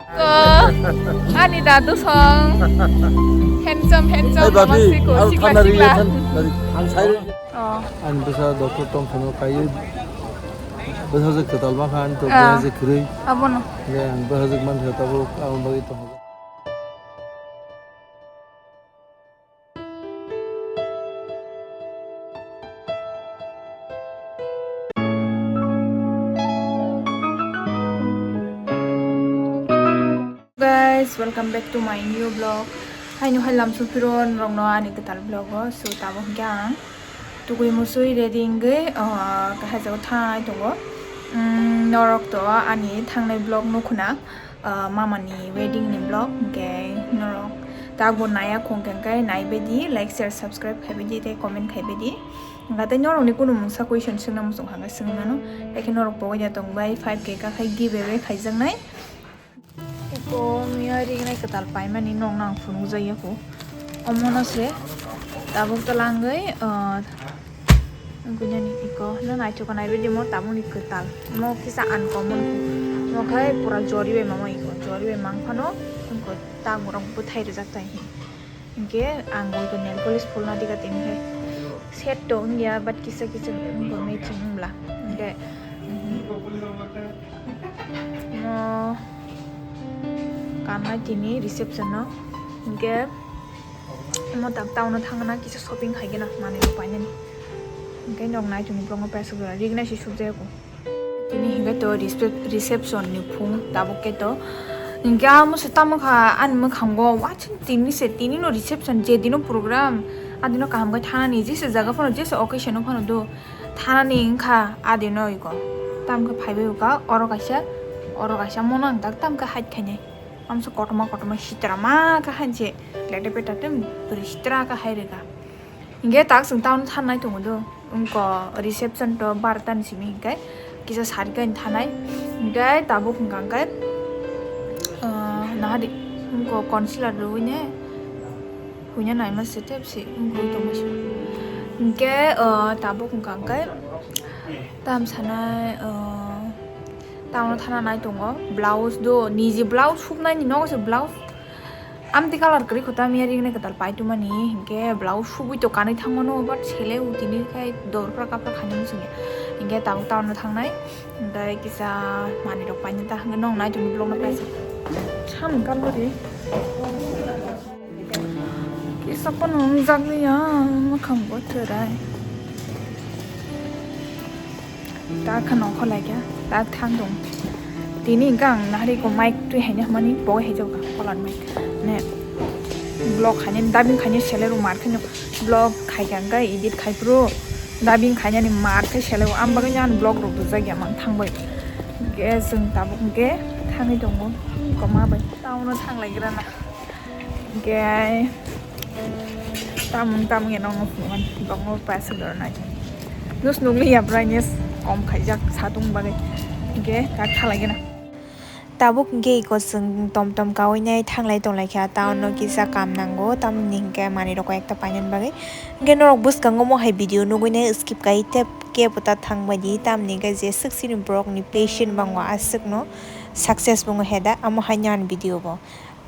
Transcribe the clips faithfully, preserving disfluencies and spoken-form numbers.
Ko, ani dadu song. Handsome, handsome, Hey, babi, mama siko, ang sikla, thanda ri sikla. Ang sai. Oh. Ang bisa doktor tong phano kayu. Bisa je ketal bang kan, to Ah. Bisa je kiri. Abono. Ya, ang bisa je man kata bo, ang bagi tong. Guys, welcome back to my new vlog. Haino hai lamsu phiro norokno ani kwtal vlog o. So, tabuk hwnkhe ang tugui musui ready wngwi, ah, kahai jago thai tongo. Mm, norok to ani thangnai vlog nukhuna. Ah, mamani wedding ni vlog, hwnkhe norok tabuk naiya khong khe hwnkhe naibaidi, like, share, subscribe khaibaidi tei comment khaibaidi. Hwnkhe tei norokni kunu mungsa question swngna muchung kha hwnkhe swngwi mano. Haikhe norok pogwi ya tongbai five K kakhai giveaway khaijaknai. Eko miya ringnai kwtal paimani nokno ang phunukjak ya kho. Omono se tabuk twlangwi, ah, Wngkha nini iko, no naithok nai bidi mo tabukni kwtal. Mo kisa uncommon kho. Mo khai pura jori bai mama iko, jori bai mang phano wngkha ta borok bwthai rijak tai hi. Hinkhe ang bo iko nail polish phulna diga tini hai. Set to wngya, but kisa kisa wngkha matching wngla. Hinkhe, mo kanna tini reception no. Hinkhe, Omo tak town o thangna kisa shopping khaigena manwi rok painani. Hinkhe nok nai tongni borokno paisa jora rigna se sukjagwi. Tini hinkhe to recep-, reception ni phung tabuk khe to. Hinkhe amo se tamo kha ani mwkhango watching tini se tini no reception je dino program adino kaham khe thanani jesa jaga phano jesa occasion o phano do thanani wngkha adino iko. Tamkhe phaibai uka oro kaisa oro kaisa mono ang tak tamkhe hide khainai. Amsa kotorma kotorma sitra ma kha hai se lete peta tem bwrwi sitra kha hai rega. Hinkhe tak chwng town thangnai tongo do. Wngkha reception to barta ni simi hinkhe kisa sari khe thanai. Hinkhe tabuk hwnkha hinkhe, ah, nahadi wngkha concealer rwui ne huina naima se tep se wngkha tongma se. Hinkhe, ah, tabuk hwnkha hinkhe tam sanai, ah, Tamo thana nai tongo blouse do niji blouse suknai ni nogo se blouse amtwi colour kwrwi kho tamo ya ringnai kwtal pai tongmani hinkhe blouse subui to kanwi thangmano but sele utini khai dorphra kaphra khainani sini hinkhe tabuk town no thangnai hinkhe kisa manwi rok paina ta hinkhe nong nai tongni vlog no paisa samung kalori. Kisa pono wngjakliya, mwkhang bo twrai. Ta khano kholaikha, ta thang dong. Tini hwnkhe ang nahari ko mic twi haina hwnmani bo hai jokha, color mic. Ne, vlog haina, dubbing haina selero mar kheno vlog khaikha hwnkhe edit khai phuru dubbing hainani mar khe selero. Am bagwi ani vlog rok rwjakya mang thangbai. Hwnkhe chwng tabuk hwnkhe thangwi tongo, koma bai. Town o thanglaigrana. Hinkhe tamung tamung ya nongno phunukmani bokno paisa dornai. Nus nukliya brightness kom khaijak satung bagwi. Hinkhe tak thalaigena. Tabuk hinkhe iko chwng tom tom kawi nai thanglai tonglaikha town no kisa kam nango tamni hinkhe manwi rok koi ekta painani bagwi. Hinkhe norok bwskango mo hai video nugwi nai skip kai tep kebo ta thangbaidi tamni hinkhe je swk chini borok ni patient bango aswk no success bo wngwi heda amo hai nini video bo.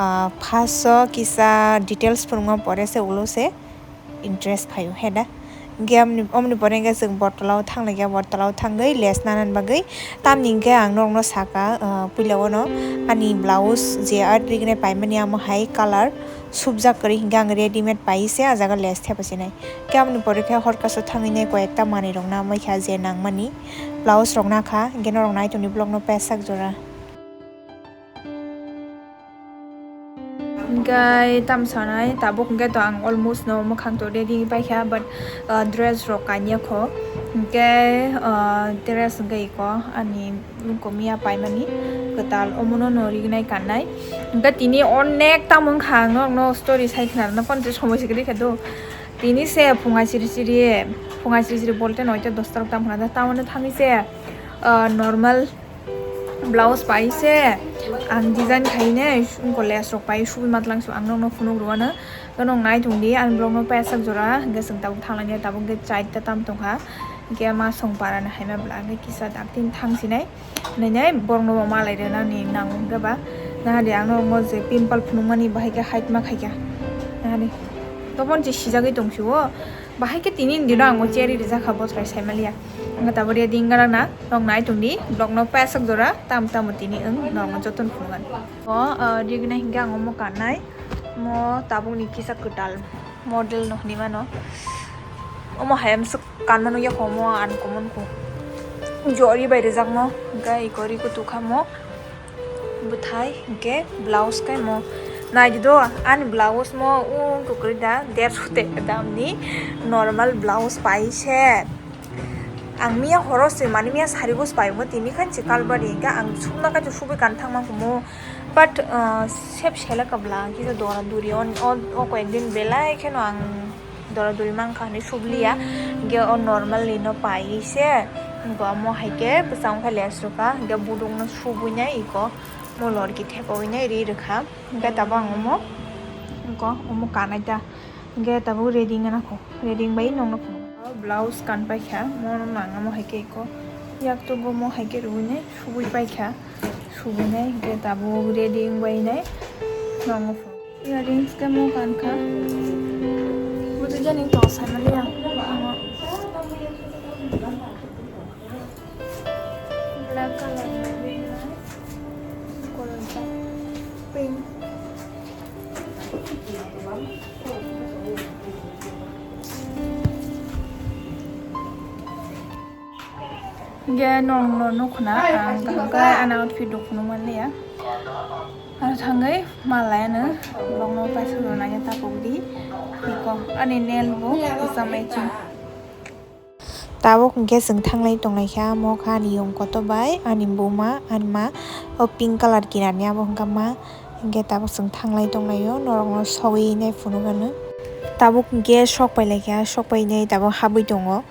Ah, first o kisa details phunukma pore se ulo se interest phaio he da. Hinkhe amni, omni pore hinkhe chwng bottle o thanglaikha, bottle o thangwi lace nanani bagwi. Tamni hinkhe ang norokno saka, ah, puila ono ani blouse je art rignai paimani amo hai colour subjak kwrwi hinkhe ang readymade pai se ah jaga lace thepa sinai. Hinkhe amoni pore khe hor kaisa thangwi nai koi ekta manwi rok namaikha je nangmani blouse rok nakha hinkhe norok nai tongdi vlog no pesak jora. Hinkhe tam sanai tabuk hinkhe to ang almost no mwkhang to ready paikha but, uh, dress rok kanya kho hinkhe, uh, dress hinkhe iko ani komia paimani kwtal omono no rignai kannai hinkhe tini onek tamo wngkha ang norokno story sai khna rwna phone se somoi se kwrwi kha do tini se phunga siri siri phunga siri siri bolte noita dosta rok tam khna da tamoni thangwi se, uh, normal. Blouse pai se ang design khai ne wngkha lace rok pai subui matlang su ang nokno phunuk rwano to nong nai thung di ang vlog no pasak jora hwnkhe chwng tabuk thang lainai tabuk hwnkhe chai ta tam tong kha hwnkhe ma song para ni hai ma bwla hwnkhe kisa dak tin thang sinai nai nai borok no bo malai rwna ni nango hwnkhe ba Nahadi ang norok no je pimple phunukmani bahai khe hide ma khaikha. Nahadi. Tobon je sijagwi tongsiwo. Bahai khe tini ni dino ang o cherry rijak kha botrai saimaliya. Ang tabori adi wngna na norok nai tongdi vlog no paisok jora tam tamo tini wng norok no jotono phunukgani. O, ah, digna hinkhe ang omo kannai. Mo tabukni kisa kwtal model no hinwi mano. Omo hai amswk kanma nukya kho omo uncommon kho. Jori bai rijakno, hwnkhe iko ri kutuk kha mo. Bwthai, hwnkhe blouse khe mo. Naidi do, ani blouse mo, o kwkrwi da, dersho taka damni normal blouse pai se. Ang miya horo se, mani miya sari bo se pai mo, tini khan se kalbari, hwnkhe ang sukna kaitor subui kan thangma kho mo. But, uh, sep selek kabla, kisa dora duri on, on, o koyek din belai kheno ang dora duri mankha hinwi subliya. Hwnkhe o normal ni no pai se, hwnkhe omo hai khe bwsang khe leh sukha, hwnkhe buduk no subui nai iko, mo lorki thepaui nai ri rwkha. Hwnkhe tabuk ang omo, hwnkhe omo kanai ta, hwnkhe tabuk ready wngna kho, ready wngbai nongno phunukha. Blouse kan paikha, mo nang omo hai khe iko, yak tugo mo hai khe rwui nai, subui paikha. Subinai hwnkhe tabuk ready wngbainai. Nongo phone. Earrings khe mo kankha. Buji jani to sanaliya. Black color ni. Pink. Hingke nong no nukho na, ang kaham khe ani outfit rok phunuk manliya. Aro thangwi malai ano, vlog no paisa rwna khe tapuk di. Iko ani nail bo kwcham matching. Tabuk hingke chwng thanglai tonglai kha, amo kha ani yong kotor bai, ani buma, ani ma, o pink colour kinani abo hingka ma, hingke tabuk chwng thanglai tonglaio, norok no sogwi nai phunuk ano. Tabuk hingke sok pailai kha, sok painai tabuk habwi tongo.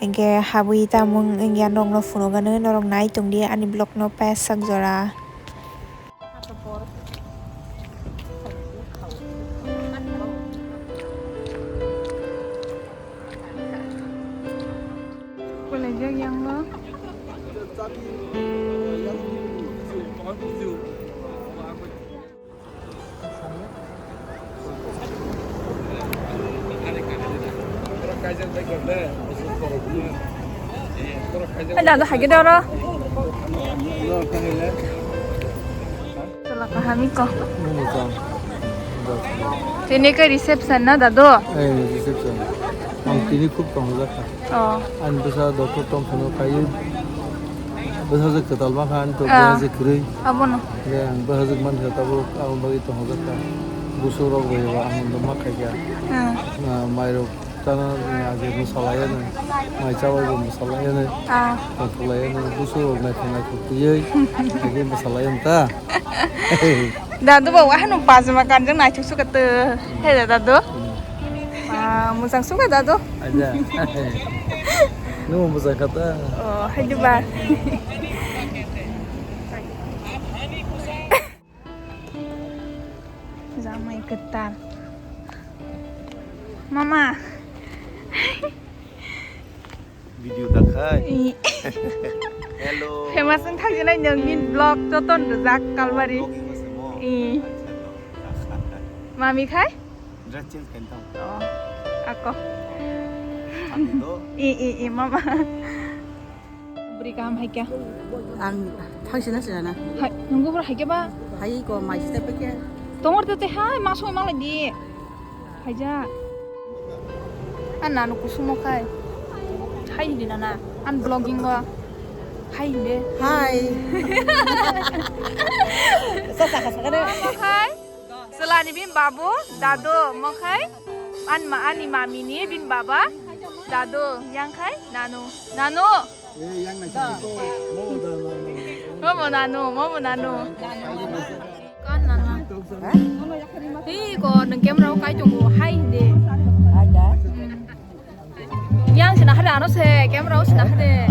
Hingke habwi tamung wngya norokno phunukgano, norok nai tongdi ani vlogno paisa jora. Ada, ada, hagi doro. Tolak kahami ko. Tini ke reception na, dado? Eh, reception. Ang tini khub tong jak kha. Oh. Ani bwsa doctor tong phano kaiwi bwsajwk kwtal ma kha, ani to Ah. Bwsajwk kwrwi. Abono. Hwnkhe ang bwsajwk man kha tabuk aboni bagwi tong jak kha. Busu rok bai ba ang ma khai kha. Hmm. Ah, mai rok chana age bwsa lai ano. Mai chabai bo bwsa lai ano. Ah. Tong lai ano. Busu rok naithok naithok twiwi age bwsa lai ano ta. Dadu bo wahano pajama kanjak naithok suka to. He dadu. Hmm. Ah, mujang suka dadu. Aja. Nung mujang kata. Oh, hai diba. Jamai ketar. Mama. Video dakhai. I. Hello. Famous wng thang jinai nung ni vlog joton rwjak kalbari. Vlogging mo se mo. I. Acha, no. Mami khai? Dress change khain tong. Oh. Ako. Ati do. I, i, i, mama. Bri kaham hai kya? Ang thang sina sina na. Hai, nunggu bro hai kya ba? Hai ko mai sita pe kya? Tongor te te hai, ma soi ma lagi. Haija. An nanu kusumo khai. Hai hindi nana. An vlogging wa. Hai hindi. Hai. Sa sa ka sa ka de. Mo khai. Selani bin babu, dadu, mo khai. An ma ani mami ni bin baba. Dadu, yang khai. Nanu. Nanu. Momo nanu, momo nanu. Kan nana. Hei ko nung camera o kai tongo hai hindi. Yang sina hade ano se camera o sina hade.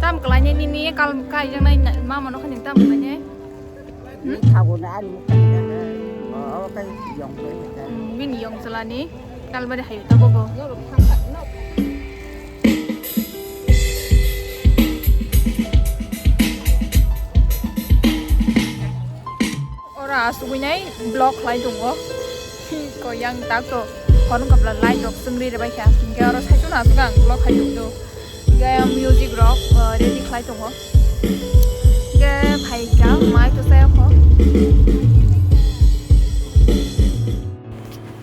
Tam kelai ni ni kal kai jang nai mama no khani tam kelai ni. Hmm? Thago na ani mukha ni na. Oh, kai yong kai ni ta. Hmm, bini yong chalani. Kalbari hayu ta bobo. Asugwi nai vlog khlai tongo. Ko yang tak to hwn kabla light rok chwngri rwbai kha. Hingke oro saichung asuk ang vlog khai tong do. Hingke music rok, uh, ready khlai tongo. Hingke phai kha mai to saya kho.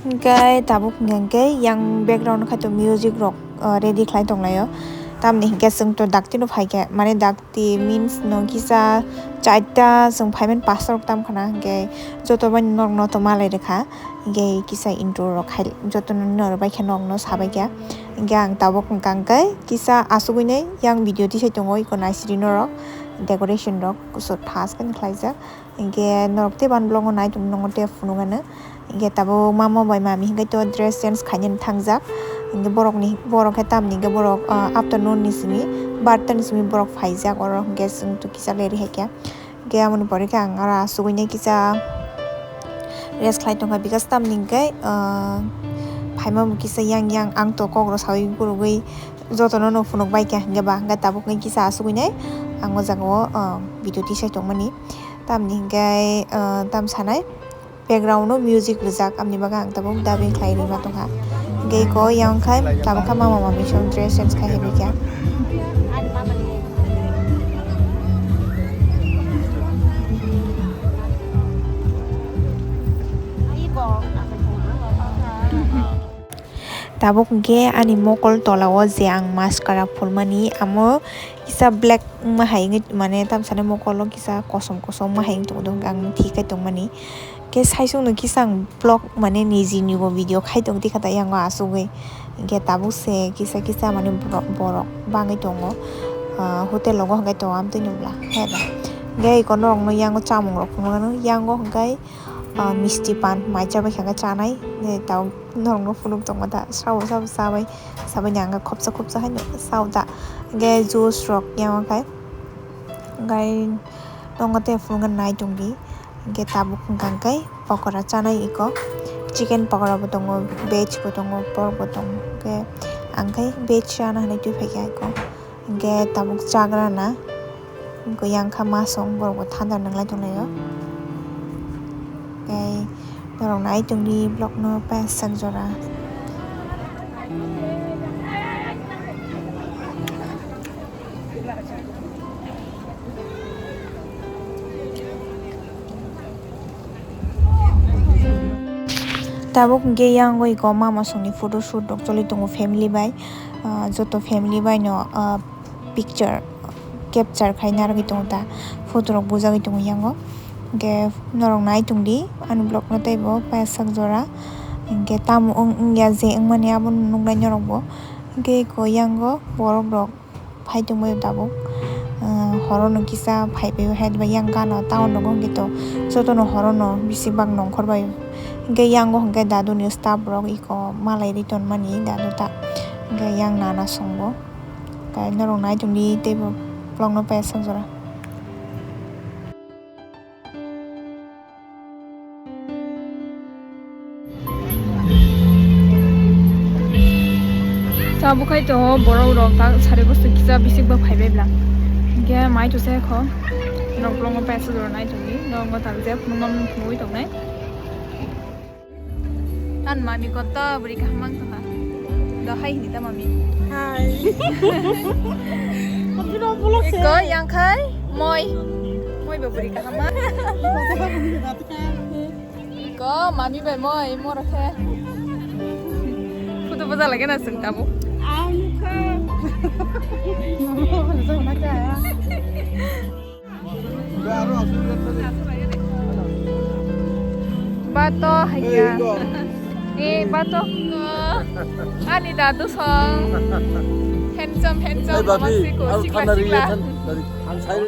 Hingke tabuk hingke yang background khai to music rok, uh, ready khlai tong laio. Tamni hingke chwng to dakti no phai khe mane dak Ti means no kisa chaita chwng phaiman pastor tam khana, hingke joto bai norok no to malai rwkha, hingke kisa intro rok khai joto no norok bai khe norok no sabai kha, hingke ang tabuk hwnkha hingke kisa asugwi nai yang video tisai tongo iko naisiri norok decoration rok kusuk thas khe khlaijak. Hingke norok tei ban vlog o nai tong nongo tei phunuk ano. Hingke tabuk mama bai mami hingke to dress change khainani thangjak. Hingke borok ni, borok khe tamni hingke borok, ah, afternoon ni simi, barta ni simi borok phaijak oro hingke chwng to kisa leri hai khe. Hingke amoni pore khe ang aro asugwi nai kisa rest khlai tongkha because tamni hingke, ah, phaima bo kisa yang yang ang to kok rok saui gurugwi jotono no phunuk bai kha hingke ba hingke tabuk nai kisa asugwi nai ang o jaga o, ah, video tisai tongmani. Tamni hingke, ah, tam sanai background o music rijak, amni bagwi ang tabuk dubbing khlai rwma tongkha. Hingke iko yang khai tabuk kha mama mami song dress change khai hebi kha. Tabuk hingke ani mokol tola o je ang mascara phulmani amo kisa black wngma hai wngwi mane tamsani mokolo kisa kosom kosom wngma hai wngwi tongo hingke ang thik khe tongmani. Khe saichung no kisa ang vlog mane niji nibo video khai tong tikha ta yango asugwi. Hingke tabuk se kisa kisa mane borok, borok bangwi tongo. Ah, hotel rogo hingke tongo amtwi nukla. Hingke iko norokno yango chamung rok phunuknani yango hingke, ah, misti pan mai chabai kha khe chanai. Hingke tabuk norokno phunuk tongma da sabo sabo chabai. Sabai ni ang khe khopsa khopsa haino sao da. Hingke juice rok yang khe. Hingke nongo tei phunukgwi nai tongdi. Hingke tabuk hingka hingke pokora chanai iko. Chicken pokora bo tongo, veg bo tongo, pork bo tongo. Hingke ang khe veg chana hinui twi phaikha iko. Hingke tabuk chagra na. Hingke yang kha masong borok bo thanda nwnglai tonglaio. Tei norok nai tongdi vlog no paisak jora. Tabuk hingke yang oi ko mama songni photo shoot rok choli tongo family bai, ah, joto family bai no, ah, picture capture khai narwgwi tongo ta, photo rok bujagwi tongo yango. Hingke norok nai tongdi ani vlog no teibo paisak jora, hingke tamo wng wngya je wngmani abono nuknai norok bo. Hingke eko yango borok rok phai tongbaio tabuk, ah, horono kisa phaibaio hai yang gana town rogo hingke to jotono horono bisi bak nongkhor baio. Hingke yango hingke daduni staff rok eko malai ri tonmani dadu ta hingke yang nana songbo. Tei norok nai tongdi teibo vlog no paisak jora. Tabuk khai to borok rok ta sari bostu kisa bisik ba phaibai bla. Hingke mai to se kho. Norok vlog no paisak jora nai tongdi. Norok bo tak je phunukma mung phunugwi tongnai. Tan mami koto bwrwi kaham mang tongkha. Do hai hini ta mami. Hai. Iko yang khai moi. Moi bo bwrwi kaham ma. Iko mami bai moi moro khe. Photo boja lage na sung tabu. Ang kha. Bato haiya. Eh, bato. Ani dadu song. Handsome, handsome. Hey, babi, sikla, sikla. Ang sai.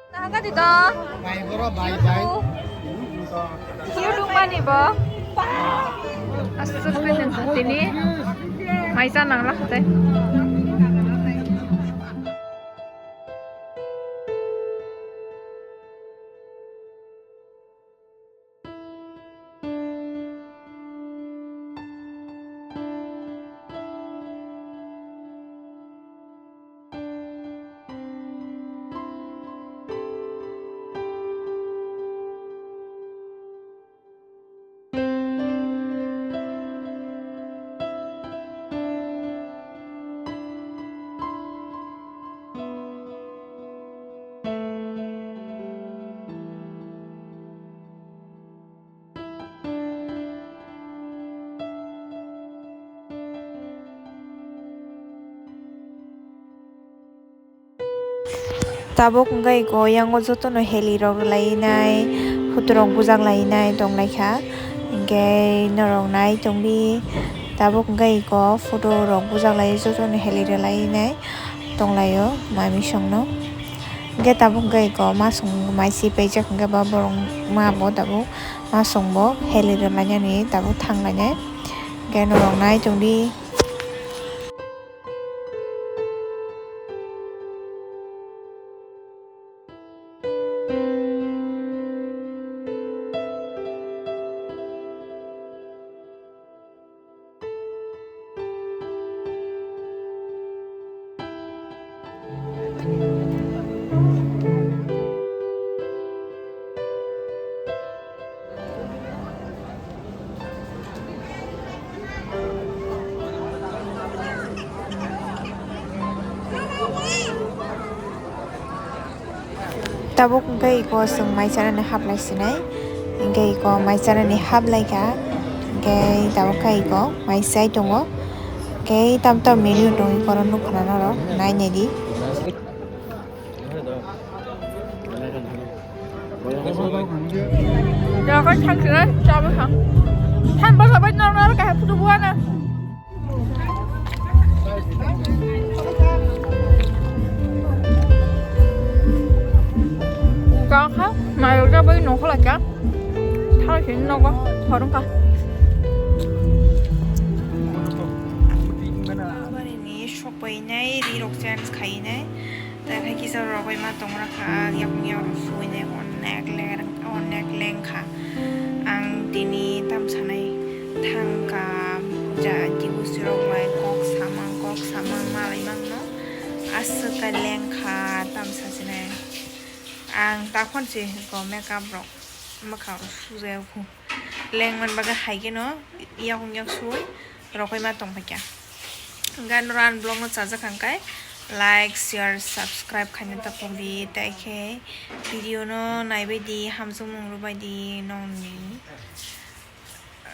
Naha gadi to? Bai boro, bai, bai. Kiu dungmani bo? Asuk khe nang tini. Maisa nang lakha tei. Tabuk wngkha iko yango jotono heli rok rwlainai, photo rok bujak lainai tonglaikha. Hinkhe norok nai tongdi, tabuk wngkha iko photo rok bujak lai jotono heli rwlainai tonglaio mamisongno. Hinkhe tabuk wngkha iko masong mai si paijak hinkhe ba borok ma bo tabuk masong bo heli rwlainani tabuk thanglainai. Hinkhe norok nai tongdi. Tabuk hwnkhe iko chwng mai chanani hablai sinai, hwnkhe iko mai chanani hablaikha, hwnkhe tabuk khe iko mai chai tongo, hwnkhe tam tam menu tong iko oro nukha na norok nai naidi. Jaga thangsinai, chaba thang. Than bwsa bai norok norok kaham photo buana. Kakha, mayok jabai nokho laikha. Thang sini nogo, horongkha. Barini sokbainai, rirok change khainai. Tei hai kisa rogwi ma tong rakha, yakung yakrok suinai onek leng, onek lengkha. Ang tini tam sanai thangkha, ja, jibu sirok bai kok samang, kok samang malai mangno. Aswk kha lengkha, tam sasinai. Ang takhon se ko makeup rok, mwkhang rok sujai o khu. Lengmani bagwi hai kheno yakung yak sui rokoi ma tong phaikha. Hwnkhe norok ani vlog no chajak kha hwnkhe like, share, subscribe khaina tapokdi, tei khe video no naibaidi, hamjakmung rwbaidi nongni,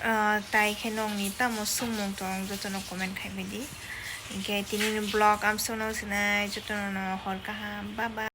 ah, tai khe nongni tamo swngmung tong jotono comment khaibaidi. Hinkhe tinini vlog amsukno sinai jotono hor kaham, bye bye.